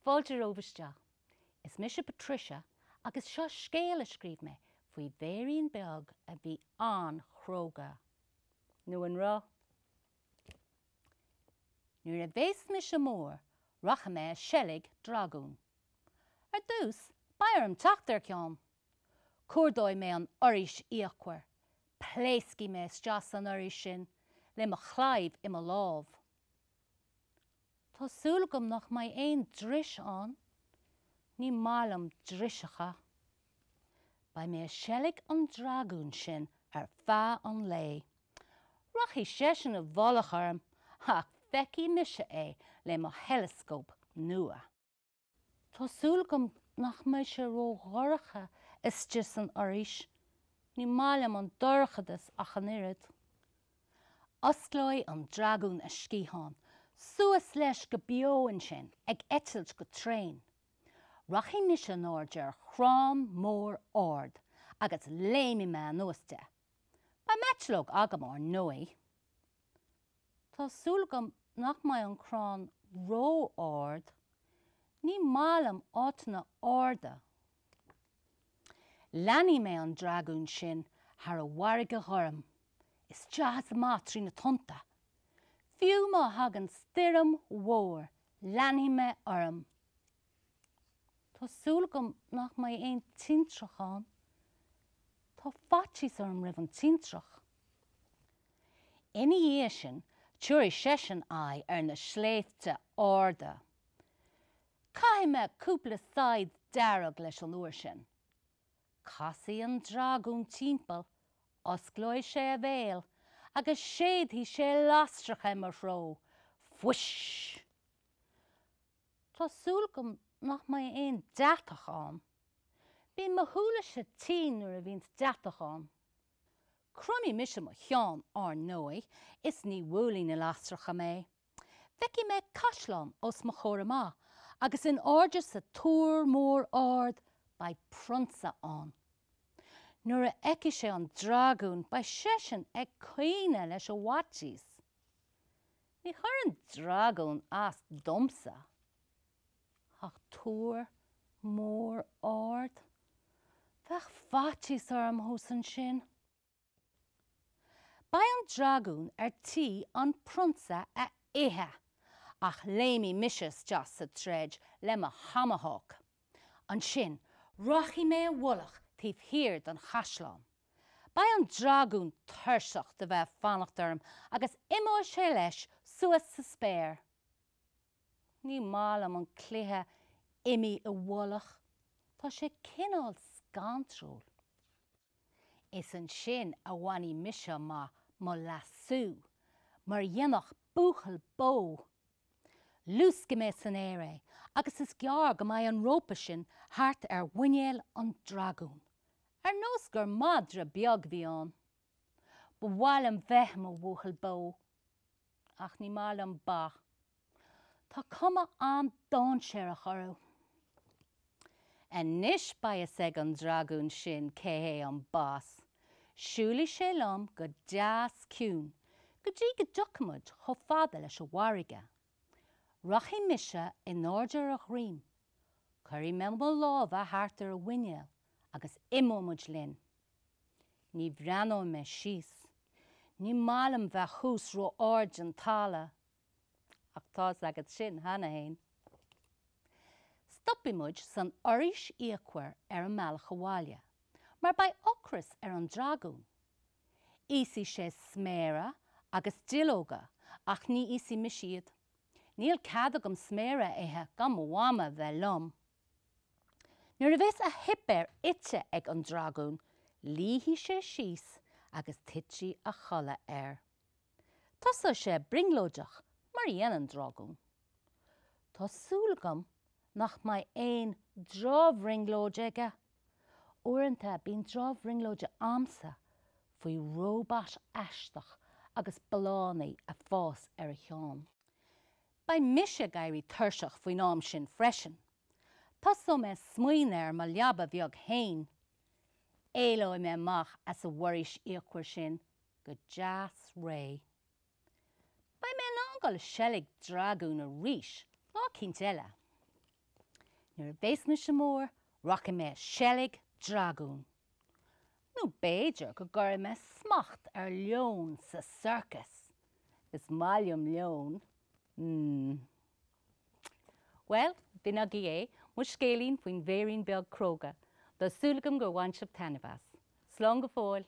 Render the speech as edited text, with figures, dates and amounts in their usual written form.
Fáilte romhaibh isteach. Is mise Patricia agus seo scéal a scríobh mé faoi bhéirín beag a bhí an-chróga. Nó an raibh? Nuair a bhéas mise mór, rachaidh mé a seilg dragún. Ar dtús, beidh orm teacht ar cheann. Cuardóidh mé an fhoraois fhíochmhar, pléascfaidh mé isteach san fhoraois sin le mo chlaíomh i mo lámh. Tá súil agam nach mbeidh aon dris ann. Ní maith liom driseacha. Beidh mé a seilg an dragúin sin ar feadh an lae. Rachaidh seisean i bhfolach orm ach feicfidh mise é le mo theileascóp nua. Tá súil agam nach mbeidh sé ró-dhorcha istigh san fhoraois, ní maith liom an dorchadas ach an oiread. Osclóidh an dragún a sciatháin, suas leis go beo ansin, ag eitilt go tréan. Rachaidh mise in airde ar chrann mór ard agus léimfidh mé anuas de. Beidh m'eitleog agam, ár ndóigh. Tá súil agam nach mbeidh an crann ró-ard, ní maith liom áiteanna arda. Leanfaidh mé an dragún sin thar an bhfarraige ghorm, isteach is amach trí na tonnta. Fiú má thagann stoirm mhór, leanfaidh mé orm. Tá súil agam nach mbeidh aon tintreach ann. Tá faitíos orm roimh an tintreach. Ina dhiaidh sin, tabharfaidh seisean aghaidh ar na sléibhte arda. Caithfidh mé cúpla saighead dearg leis an uair sin. Casfaidh an dragún timpeall, osclóidh sé a bhéal agus séidfidh sé lasracha i mo threo. Fuis! Tá súil agam nach mbeidh aon deatach ann. Bíonn mo shúilese tinn nuair a bhíonns deatach ann. Cromfaidh mise mo cheann, ár ndóigh, is ní bhuailfidh na lasracha mé. Feicfidh mé caisleán os mo chomhair amach agus in airde sa túr mór ard beidh prionsa ann. Nuair a fheicfidh sé an dragún beidh seisean ag caoineadh leis an bhfaitíos. Ní chuireann dragún as domsa. Ach túr mór ard? Bheadh faitíos orm thuas ansin. Beidh an dragún ar tí an prionsa a ithe, ach léimfidh mise isteach sa troid le mo thomahawk. Ansin rachaidh mé i bhfolach taobh thiar den chaisleán. Beidh an dragún tuirseach de bheith ag fanacht orm agus imeoidh sé leis suas sa spéir. Ní maith liom an cluiche imigh i bhfolach, tá sé cineál scantrúil. Is ansin a bhainfidh mise amach mo lasso, mar a dhéanfadh buachaill bó. Luascfaidh mé san aer é agus is gearr go mbeidh an rópa sin thart ar mhuinéal an dragúin. Ar nós gur madra beag a bhí ann. Ba mhaith liom bheith i mo bhuachaill bó. Ach ní maith liom ba. Tá cuma an-dainséarach orthu. Anois beidh fhios ag an dragún sin cé hé an boss. Siúlfaidh sé liom go deas ciúin go dtí go dtiocfaidh muid chomh fada leis an bhfarraige. Rachaidh mise in airde ar a dhroim, cuirfidh mé mo lámha thart ar a mhuinéal agus imeoidh muid linn. Ní bhreathnóidh mé síos. Ní maith liom bheith thuas ró-ard den talamh. Ach tá's agat sin cheana fhéin. Stopfaidh muid san fhoraois fhíochmhar ar an mbealach abhaile, mar beidh ocras ar an dragún. Íosfaidh sé sméara agus duilleoga ach ní íosfaidh mise iad. Níl cead agam sméara a ithe gan mo mhama bheith liom. Nuair a bheas a shuipéar ite ag an dragún, luífidh sé síos agus titfidh a chodladh air. Tosóidh sé brionglóideach mar a dhéanann dragún. Tá súil agam nach mbeidh aon drochbhrionglóid aige. Uaireanta bíonn drochbhrionglóid a'msa faoi róbat aisteach agus bláthanna ag fás ar a cheann. Beidh mise ag éirí tuirseach faoin am sin freisin. Tosóidh mé ag smaoineamh ar mo leaba bheag fhéin. Éalóidh mé amach as an bhforaois fhíochmhar sin go deas réidh. Beidh mé in ann dul ag seilg dragún arís lá eicínt eile. Nuair a bheas mise mór, rachaidh mé a seilg dragún. Nó b'fhéidir go gcuirfidh mé smacht ar leon sa sorcas. Is maith liom leoin. Mm. Bhuel, b'in agaibh é, mo scéilín faoin bhféirín beag cróga. Tá súil agam gur bhain sibh taitneamh as. Slán go fóill!